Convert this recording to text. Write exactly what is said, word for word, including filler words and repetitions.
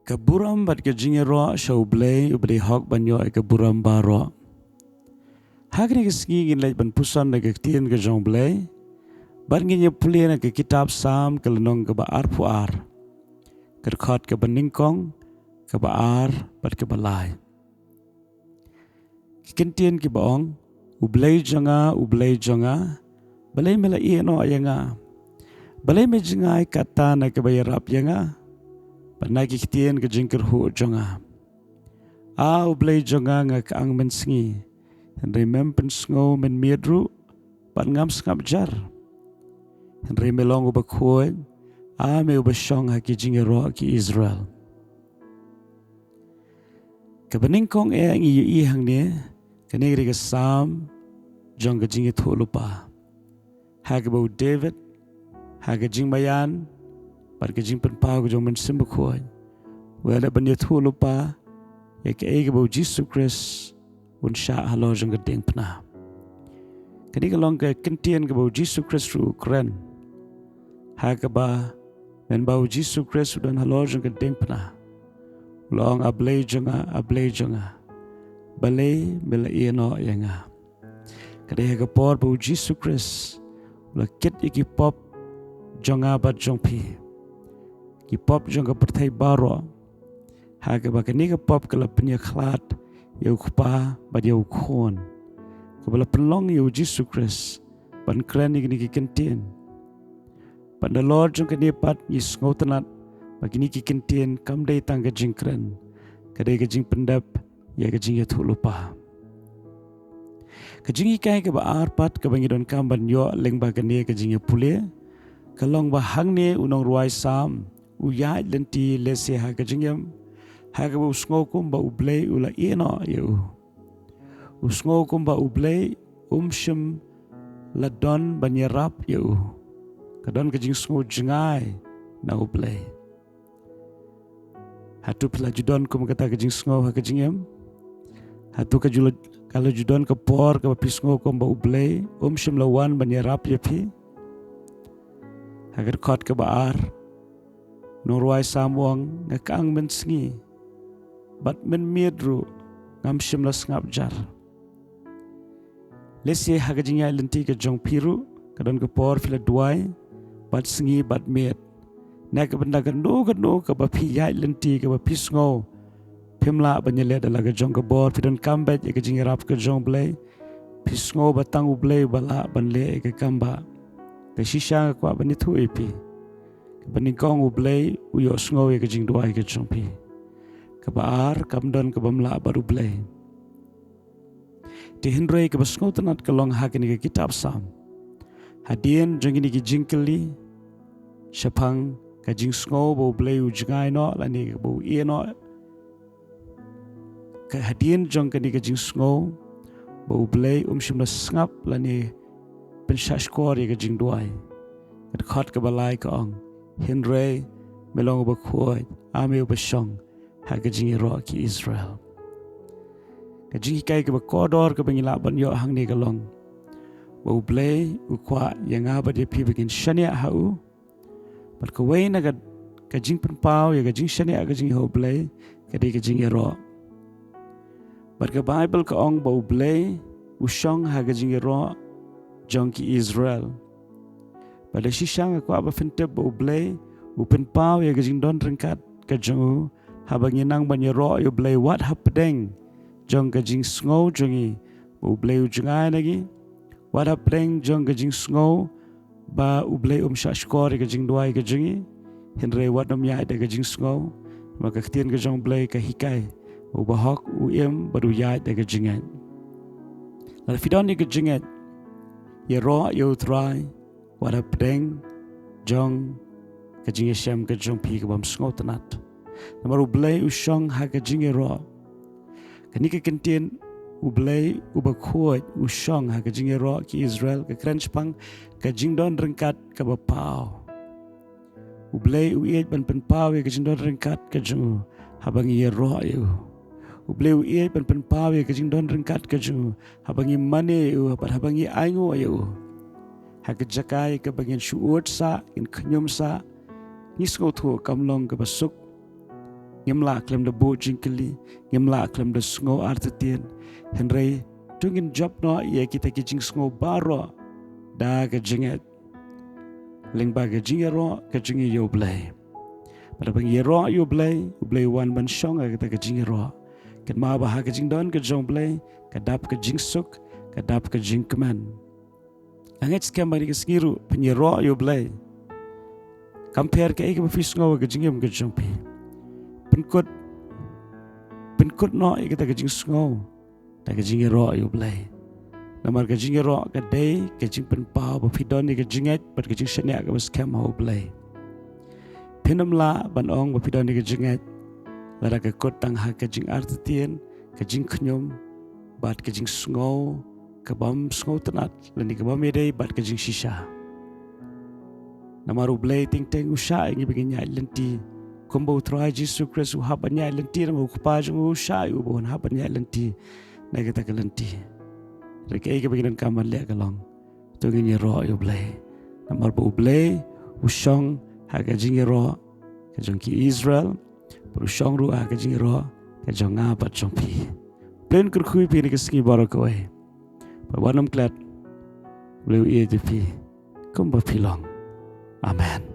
Ka burom bad ka jingïaroh sha U Blei, U Blei hok ban ïoh ïa ka burom baroh. Ha kane ka sngi ngin leit ban puson da ka ktien ka jong U Blei, bad ngin ïa pule na ka kitab Salm ka lynnong kaba arphew ar, ka dkhot kaba nyngkong, kaba ar, bad kaba lai. Ki kyntien kiba ong, U Blei jong nga, U Blei jong nga, balei me la ïehnoh ïa nga? Balei me jngai katta na kaba ïarap ïa nga, bad na ki ktien ka jingkyrhuh jong nga? A U Blei jong nga, nga kyang mynsngi, hynrei mem pynsngew mynmiet ruh, bad ngam sngap jar. Hynrei me long uba khuid, a me uba shong ha ki jingïaroh ki Israel. Kaba nyngkong eh ngi ïohi hangne, kane ka dei ka Salm jong ka jingïathuhlypa, ha kaba u David, ha ka jingmaïan bad ka jingpynpaw ka jong u Mynsiem Bakhuid, u la leit ban ïathuhlypa ïa kaei kaba u Jisu Khrist un shah halor jong ka diengphna. Kane ka long ka kyntien kaba u Jisu Khrist ruh u kren, ha kaba mynba u Jisu Khrist u don halor jong ka diengphna, u la ong, A Blei jong nga, A Blei jong nga, balei me la ïehnoh ïa nga? Ka dei ha ka por ba u Jisu Khrist u la kit ïa ki pop jong nga bad jong phi, ki pop jong ka pyrthei baroh, ha kaba kane ka pop ka la pynïakhlad ïa u Kpa bad ïa u Khun, kaba la pynlong ïa u Jisu Khrist ban kren ïa kine ki kyntien. Bad nalor jong kane pat ngi sngewtynnat ba kine ki kyntien kam dei tang ka jingkren, ka dei ka jingpyndep ïa ka jingïathuhlypa. Ka jinghikai kaba ar pat kaba ngi donkam ban ïoh lyngba kane ka jingïapule, ka long ba hangne u nongrwai Salm u ïaid lynti lehse ha ka jingim, ha kaba u sngew kumba U Blei u la ïehnoh ïa u. U sngew kumba U Blei um shym la don ban ïarap ïa u. Ka don ka jingsngew jngai na U Blei. Hato phi la ju don kum kata ka jingsngew ha ka jingim? Hato ka ju la, ka la ju don ka por kaba phi sngew kumba U Blei um shym la wan ban ïarap ïa phi? Ha ka dkhot kaba ar, nongrwai Salm u ong, nga kyang mynsngi, bad mynmiet ruh ngam shym la sngap jar. Lehse ha ka jingïaid lynti ka jong phi ruh ka don ka por phi la duwai bad sngi bad miet, na ka bynta kano kano kaba phi ïaid lynti kaba phi sngew phim lah ban ïaleh da la ka jong ka bor, phi donkam beit ïa ka jingïarap ka jong U Blei. Phi sngew ba tang U Blei uba lah ban leh ïa ka kam ba. Te shisha nga kwah ban ïathuh ïa phi, kaba nyngkong U Blei u ïohsngew ïa ka jingduwai ka jong phi. Kaba ar, kam don kabym lah bad U Blei. Te hynrei kaba sngewtynnat ka long ha kane ka kitab Salm, hadien jong kine ki jingkylli shaphang ka jingsngew ba U Blei u jngai noh lane ba u ïehnoh, ka hadien jong kane ka jingsngew ba U Blei um shym la sngap lane pynshahshkor ïa ka jingduwai, ka dkhot kaba lai ka ong, hynrei me long uba khuid, a me uba shong ha ka jingïaroh ki Israel. Ka jinghikai kaba kordor kaba ngi lah ban ïoh hangne ka long ba U Blei u kwah ïa nga bad ïa phi ba ngin shaniah ha u. Bad kawei na ka, ka jingpynpaw ïa ka jingshaniah ka jong ngi ha U Blei ka dei ka jingïaroh. Bad ka Baibl ka ong ba U Blei u shong ha ka jingïaroh jong ki Israel. Bad da shisha nga kwah ba phin tip ba U Blei u pynpaw ïa ka jingdon ryngkat ka jong u haba ngi nang ban ïaroh ïa U Blei wat hapdeng jong ka jingsngew jong ngi ba U Blei u jngai na ngi, wat hapdeng jong ka jingsngew ba U Blei um shahshkor ïa ka jingduwai ka jong ngi, hynrei wat nym ïaid da ka jingsngew, namar ka ktien ka jong U Blei ka hikai, uba hok u im bad u ïaid da ka jingngeit. Lada phi don ïa ka jingngeit, ïaroh ïa U Trai wat hapdeng jong ka jingïashem ka jong phi kabym sngewtynnat, namar U Blei u shong ha ka jingïaroh. Kane ka kyntien U Blei uba khuid u shong ha ka jingïaroh ki Israel ka kren shaphang ka jingdon ryngkat kaba paw. U Blei u ïeit ban pynpaw ïa ka jingdon ryngkat ka jong u haba ngi ïaroh ïa u. U Blei u ïeit ban pynpaw ïa ka jingdon ryngkat ka jong u haba ngi mane ïa u bad haba ngi ainguh ïa u. Ha ka jaka ïa kaba ngin shu ud sah, ngin khñium sah, ngi sngewthuh kam long kaba suk. Ngim lah khlem da buh jingkylli, ngim lah khlem da sngew artatien. Hynrei to ngin jop noh ïa kita ki jingsngew baroh da ka jingngeit, lyngba ka jingïaroh ka jong ngi ïa U Blei. Bad haba ngi ïaroh ïa U Blei, U Blei u wan ban shong ha kata ka jingïaroh. Kynmaw ba ha ka jingdon ka jong U Blei ka dap ka jingsuk, ka dap ka jingkmen. Nga ngeit skhem ba kane ka sngi ruh phin ïaroh ïa U Blei. Kam pher kaei kaba phi sngew ha ka jingim ka jong phi, pynkut, pynkut noh ïa kata ka jingsngew da ka jingïaroh ïa U Blei. Namar ka jingïaroh ka dei ka jingpynpaw ba phi don ïa ka jingngeit bad ka jingshaniah kaba skhem ha U Blei. Phin ym lah ban ong ba phi don ïa ka jingngeit lada ka kut tang ha ka jingartatien, ka jingkhñium bad ka jingsngew kabym sngewtynnat lane kabym ïadei bad ka jingshisha. Namar U Blei teng teng u shah ïa ngi ba ngin ïaid lynti kumba U Trai Jisu Khrist u hap ban ïaid lynti, namar U Kpa jong u u shah ïa u ba un hap ban ïaid lynti na kata ka lynti. Hynrei kaei kaba ngi donkam ban leh ka long to ngin ïaroh ïa U Blei. Namar ba U Blei u shong ha ka jingïaroh ka jong ki Israel, bad u shong ruh ha ka jingïaroh ka jong nga bad jong phi. U Blei un kyrkhu ïa phi ha kane ka sngi baroh kawei. Bad wat nym klet, U Blei u ïeit ïa phi kumba phi long. Amen.